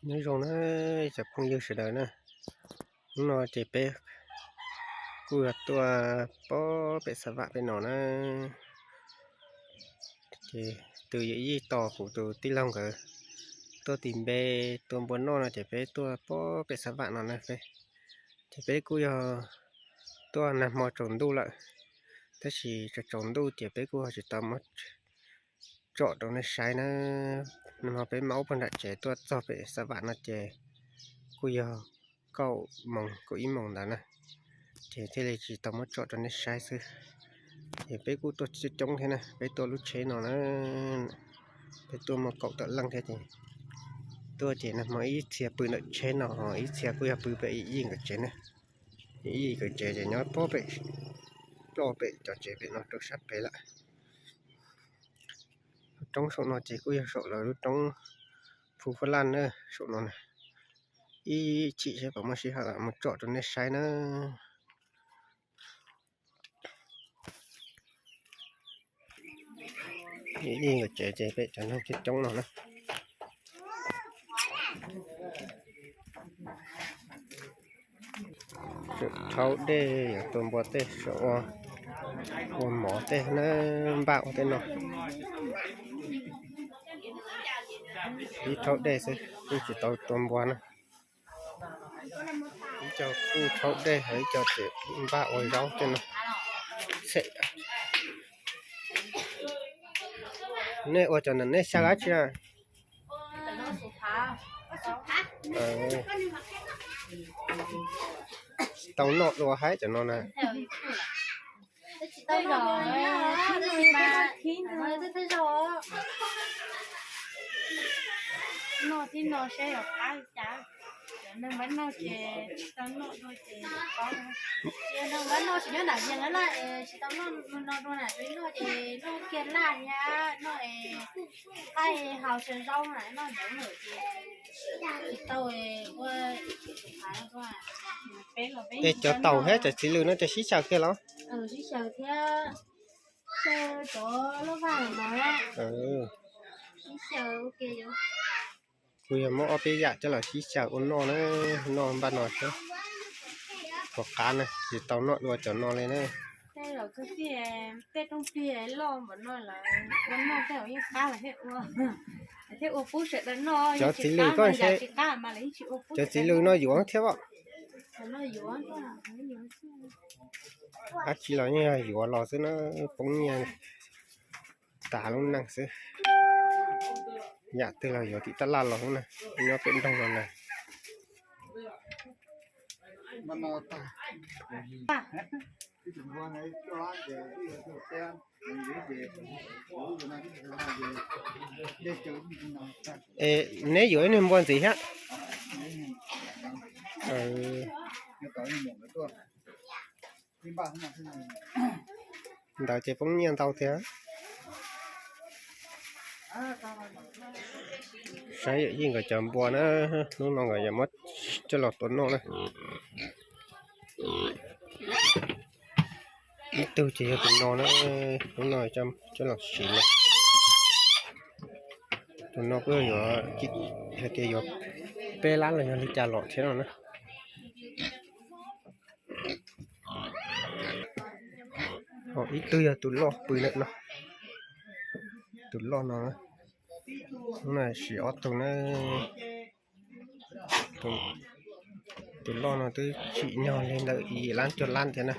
Nyob zoo na cov phooj ywg sawv daws na, hnub no ces peb kuj yog tuaj pob pem Xav Vam pem no na. Ces tus yawm yij tos kuv tus tij laug nkawd tuaj tis npe tua npua noj no ces peb tuaj pob pem Xav Vam no na. Ces peb kuj yog tuaj nag hmo tsaus ntuj lawm, tab sis tsaus tsaus ntuj ces peb kuj tsis tau muab tsom rau nej saib na. Nag hmo peb mam ua pog nram tsev tuaj txog pem Xav Vam no ces kuj yog kaum moos kaum ib moos ntawd na, ces thiaj li tsis tau muab tsom rau nej saib xwb. Ces peb kuj tuaj coob coob thiab na, peb tuaj lub tsheb no na, peb tuaj muaj kaum tawm leej thiab ces tuaj ces nag hmo ib txhia pw ntawm tsheb no, ib txhia kuj yog pw pem yij nkawd tsev na. Yij nkawd tsev ces nyob pob pem, ploj pem cov tsev pem no rau sab pem lawm. Lub roob saum no ces kuj yog saum lawv lub roob Phu Fab Laj na, saum no na. Ib chim seb puas muaj sij hawm mus tsom rau nej saib na. Yij nkawd tsev ces pem cov neeg coob coob no na. Rhaub dej yuav tua npua tej, ua mov tej na, npaj ua tej no. Ib rhaub dej xwb, kuj tsis tau tua npua na. Ib co kuj rhaub dej, ho ib co ces npaj ua zaub tej no. Nej ua cov ntawm nej xyaw dab tsi na? Tsis tau noj dua haib cov no na. Noj tib no seb yog qab li cas. Cov neeg npab noj ces tsis tau noj dua ces, tsis yog neeg npab noj tsis nyob nram yees na, tsis tau noj no dua na, noj ces noj kiag laj thiab noj es qaij haus sawv zaub na, noj ntawd lawm ces tsis tau ua. Es cov taus thiab cov txiv lws no ces sib xyaw kiag los? Sib xyaw thiab, xyaw cov loj vaj no, sib xyaw ua ke. Kuv yog muab ob peb yam coj los sib xyaw ua noj na, noj npaj no thiab. Pom qab na, tsis tau noj dua cov no li na. Tej rooj plig loj npaum no lawm, ua noj tej yeej qab lawm thiab ua, thiab ua pub sawv daws noj. Cov txiv lws koj ntshe, cov txiv lws no yuav thiab os. Dab tsi los yeej yog yuav los xwb na, poob nyiaj tas lub neej xwb. Yam twg los yuav tim tab laj los xwb na, nyob pem nroog no na. Es neb yuav ib niag npua ntxiv thiab? Ntawd ces poob nyiaj ntau thiab. Saib yawm yij nkawd cov npua na, hnub no nkawd yuav muab coj los tua noj na. Ib tug ces yog tus no na, hnub no coj los siv na. Tus no kuj yuav, hais tias yuav peb lab los yog li cas los thiab no na. Ho ib tug yog tus loj pw lawm no. Tus loj no, hnub no siv ob tug na. Tus loj no twb tsim nyog li ntawm yim lab cuaj lab thiab na.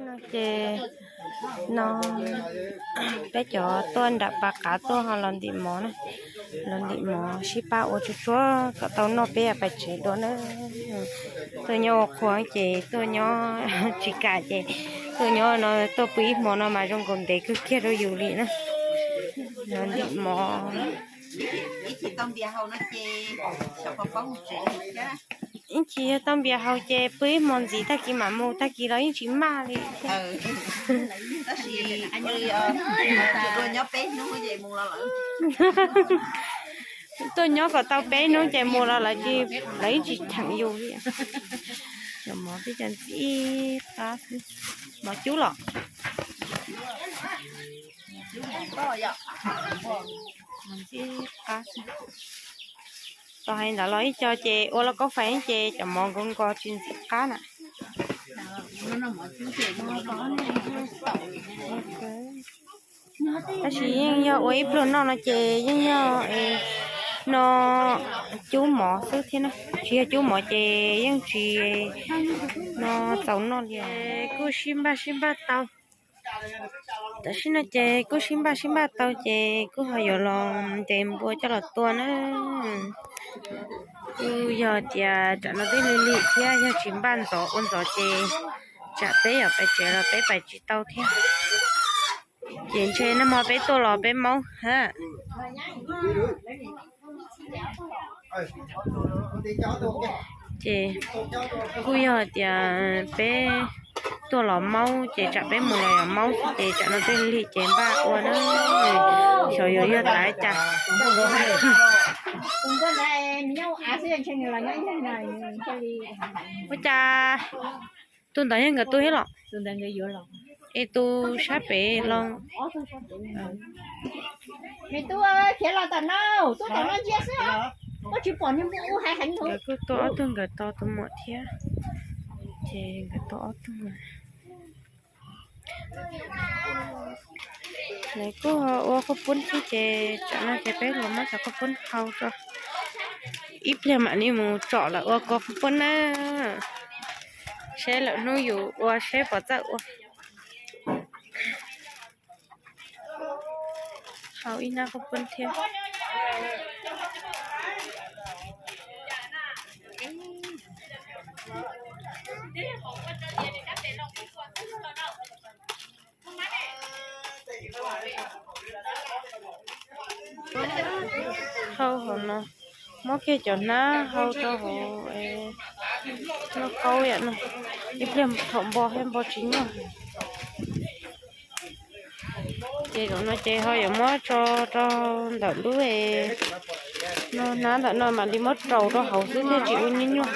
No ces no peb cov tuaj nram pas qav tuaj ho los ntim mov na, los ntim mov sib pab ua tsuag tsuag kom tau noj peb pais tsev dua na. Tuaj nyob ua qhua ces tuaj nyob tsis kam ces tuaj nyob no tuaj pw ib hmo no mas zoo nkaus ntev kawg kiag rau yus li na. Los ntim mov. Ib chim tau npias haus ces pw ib hmo ntxiv tag kis mam mus, tag kis los yeej tsis maj li. Tuaj nyob kom tau peb hnub ces mus los lawm, lawv yeej tsis cheem yus li. Cov mov peb cov ntxim qab xwb. Mov cub los? Tos hais ntawd los ib co ces ua lauj kaub fais ces cov mov nkaus nkaus tsis ntxim qab na. Tab sis yeej yog ua ib pluag noj no ces yeej yog no cub mov xwb thiab na, tsis yog cub mov ces yeej tsis no txaus noj li. Kuj sib npaj sib npaj tau, tam sim no ces kuj sib npaj sib npaj tau ces kuj ho yuav los ntes npua coj los tua na. Kuj yog tias tsam no twb lig lig thiab yog tsis npaj ntxov ua ntxov ces tsam peb yuav pais tsev los peb pais tsis tau thiab. Ces ntshe nag hmo peb tuaj los peb maub hab. Ces kuj yog hais tias peb tuaj los maub ces tsam peb mus los yog maub xwb ces tsam no twb lig ces npaj ua na. Xyov yuav yog tas cas. Ua cas tus ntawd yog nkawd tus thiab los? Es tus sab pem los? Nkawd kuj tua ob tug nkawd tos tus muam thiab. Ces nkawd tua ob tug. Lawv kuj ho ua khaub poob thiab ces tsam no ces peb los muab cov khaub poob hau tso. Ib pliag mam li mus tsom lawv ua kua khaub poob na. Seb lwm hnub yus ua seb puas txawj ua. Hau ib hnab khaub poob thiab. Hau hauv no, muab kiag cov hnab hau rau hauv no qaub yam no, ib pliag thaum npo thiab npo tsis nyuaj. Ces zaum no ces ho yuav muab tso rau ntawm lub no hnab ntawm no mam li muab rau rau hauv xwb thiaj tsis ua nyuaj nyuaj.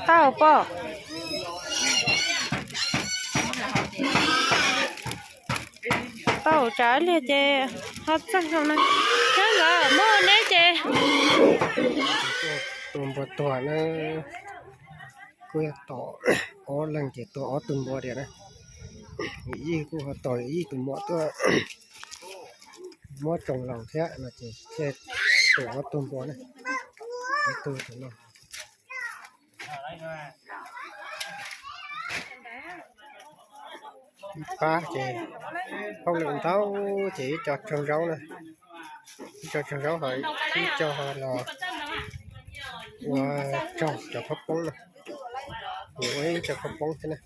Tau pom. Tau tsav liag ces ho txeeg hauv no. Nyob ntawd muaj neb ces. Tua npua tuag na, kuj yog tom ob leeg ces tua ob tug npua tiag na. Yij kuj ho tos yij tus muam tuaj muab tsoos laus thiab no ces thiaj tua ob tug npua na. Ib tug tus no. Ib pab ces hauj lwm ntau ces ib co tsaug zaub na, ib co tsaug zaub ho ib co los ua tsaug cov khaub poob na, ua ib co khaub poob thiab na.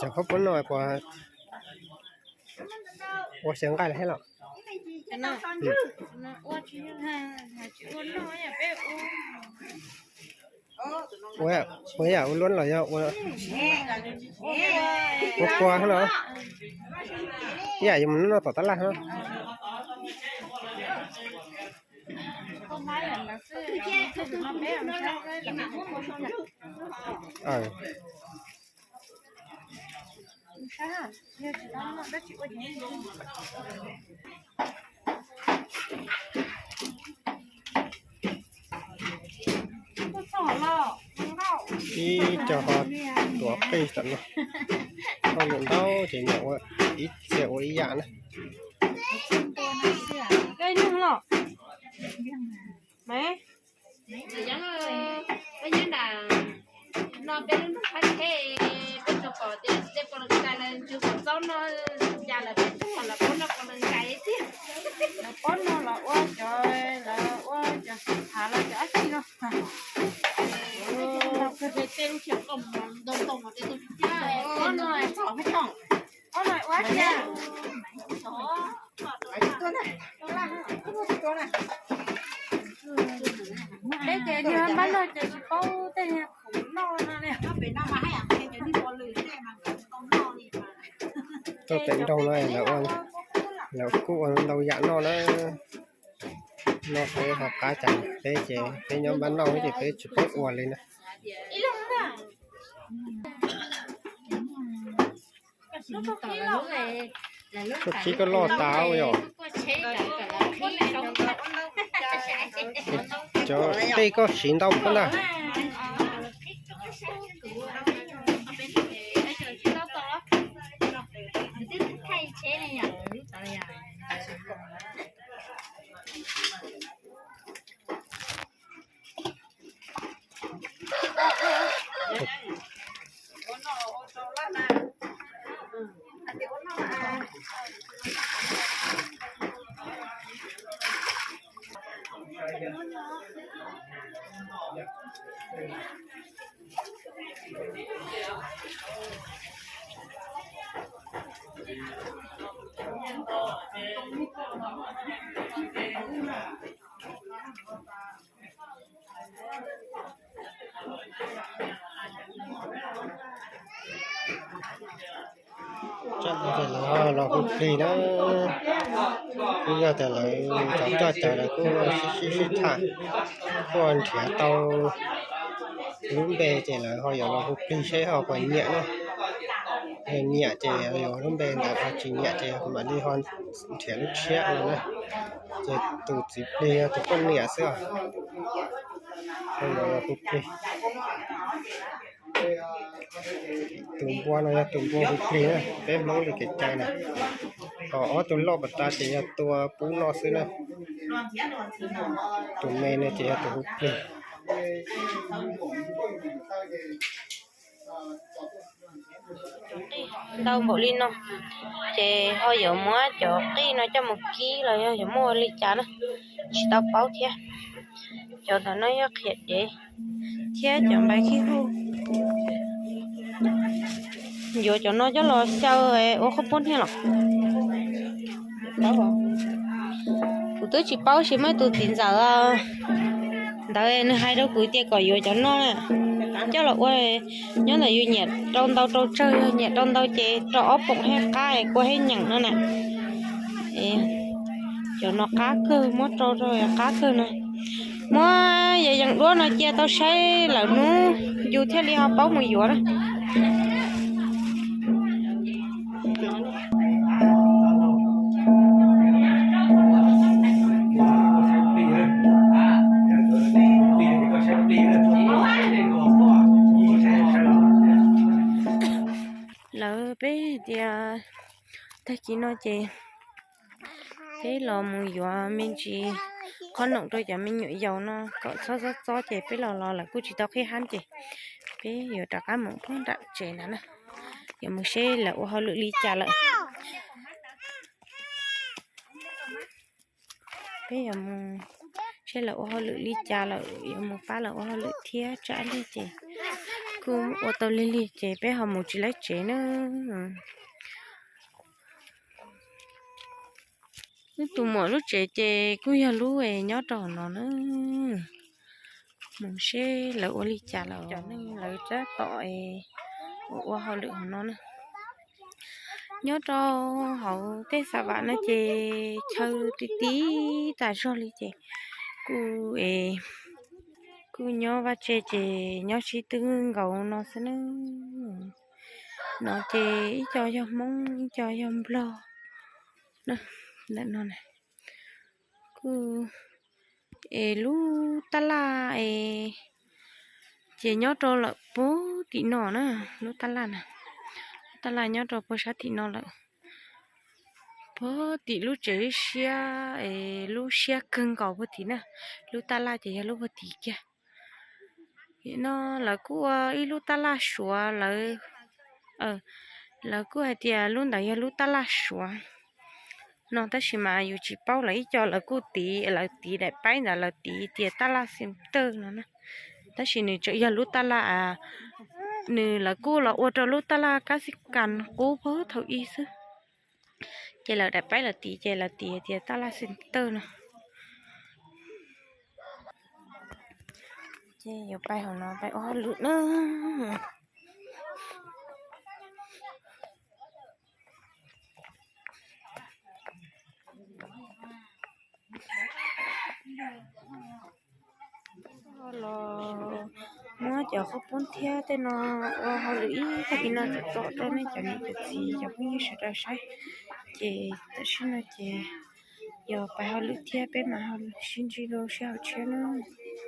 Cov khaub poob no puas ua xyaw nqaij los thiab los? Ua, ua yam ua luab los yog ua, ua kua thiab los? Ib yam yus mus noj tom tab laj thiab. Ib co ho tuav qij tom no, hauj lwm ntau ces nyiam ua ib txhia ua ib yam na. Peb nyob nram no peb lub nroog Phab Thej, peb tsuas pom tias tej puas loo kais los ntsws kom txob no, cas lawv peb tug lawv paub noj puas loo kais tiag. Lawv paub noj los ua cov, lawv ua cov hav los cov dab tsi no. Tej lub tsheb koj mus ntoo ntoo no tej tug tsis paub no, txhom peb tsoom. Ob no ua tiag. Peb ces niag npab noj ces tsis paub tej niag khoom noj no li. Tuaj pem nroog no lawv ua. Lawv kuj ua ntau yam noj na. Noj peb ho qab cas peb ces peb nyob npab noj ces peb tsis paub ua li na. Koj khib koj loj tas yom. Cov tej koj siv ntau koj ntag. Lawv los hu plig na, twb yog tias lawv cov coj cawv lawv kuj sib sib sib tham, kuj nrhiav tau lub npe ces lawv ho yuav los hu plig seb ho puas nyiam na. Nyiam ces yuav lub npe ntawd, ho tsis nyiam ces mam li ho nrhiav lub tshiab no na. Ces tus txiv plig yog tus poj niam xwb os. Hu plig. Tus npua no yog tus npua hu plig na, peb Hmoob li kev cai na. Ho ob tug loj pas tas ces yog tua pub noj xwb na. Tus me no ces yog tus hu plig. Ntau npaum li no, ces ho yuav muab cov qij no coj mus kib los yog yuav muaj ua li cas na, tsis tau paub thiab. Cov ntawm no yog qhiav dev thiab cov npais khib huj. Yuav cov no coj los xyaw ua qhob pub niag los. Kuv twb tsis paub, tsis muaj tus txiv ntxawm ntawd nws hais rau kuv tias kom yuav cov no na, coj los ua. Nyob ntawm yus nyiam rau ntau rau tsawg, nyiam rau ntau ces rau ob poom hej qab kua hej nyeem no na. Cov no qab kawg, muab rau rau qab kawg no. Muab yog yees duab no cia tau saib lawm hnub yus thiaj li ho paub mus yuav na. Lawv peb tias tag kis no ces peb los mus yuav me ntsis qhob noom rau cov me nyuam yaus no kom txhob txob txob ces peb los los lawv kuj tsis tau qhib hab ces peb yuav rov qab mus puag nram tsev ntawd na. Yuav mus seb lawv ua hauj lwm li cas lawm. Peb yuav mus seb lawv ua hauj lwm li cas lawm, yuav mus pab lawv ua hauj lwm thiab tsam lig ces kuj ua tau lig lig ces peb ho mus tsis laib tsev na. Wb tus muam lub tsev ces kuj yog lub nyob rau hauv no na. Mus seb lawv ua li cas lawm, cov neeg lawv tab tom ua ua hauj lwm hauv no na. Nyob rau hauv tej xav vam no ces chaw ti ti tas zog li ces kuj, kuj nyob vaj tse ces nyob sib twb nkaus no xwb na. No ces ib co yog Hmoob, ib co yog Nplog. Ntawm no kuj es lub tab laj es ces nyob rau lawm puag tim no na, lub tab laj na, lub tab laj nyob rau puag sab tim no lawm. Puag tim lub tsev siab es lub siab kawg nkaus puag tim na, lub tab laj ces yog lub puag tim kiag. Nim no lawv kuj ua ib lub tab laj Suav, lawv, lawv kuj hais tias lub ntawd yog lub tab laj Suav no, tab sis mas yus tsis paub, lawv ib co lawv kuj tiv, lawv tiv daim paib ntawd lawv tiv tias tab laj Xeem Tawj no na, tab sis nws tseem yog lub tab laj, nws lawv kuj los ua rau lub tab laj Kab Xib Kas qub puag thaum ub xwb. Ces lawv daim paib lawv tiv ces lawv tiv tias tab laj Xeem Tawj no. Ces yuav pais hauv no pais ua hauj lwm na. Los muab cov qhaub poob thiab tej no ua hauj lwm ib tag kis no tso rau nej cov niam cov txiv cov phooj ywg sawv daws saib. Ces tam sim no ces yog pais hauj lwm thiab, peb mam ho sib ntsib rau sij hawm tshiab nawb.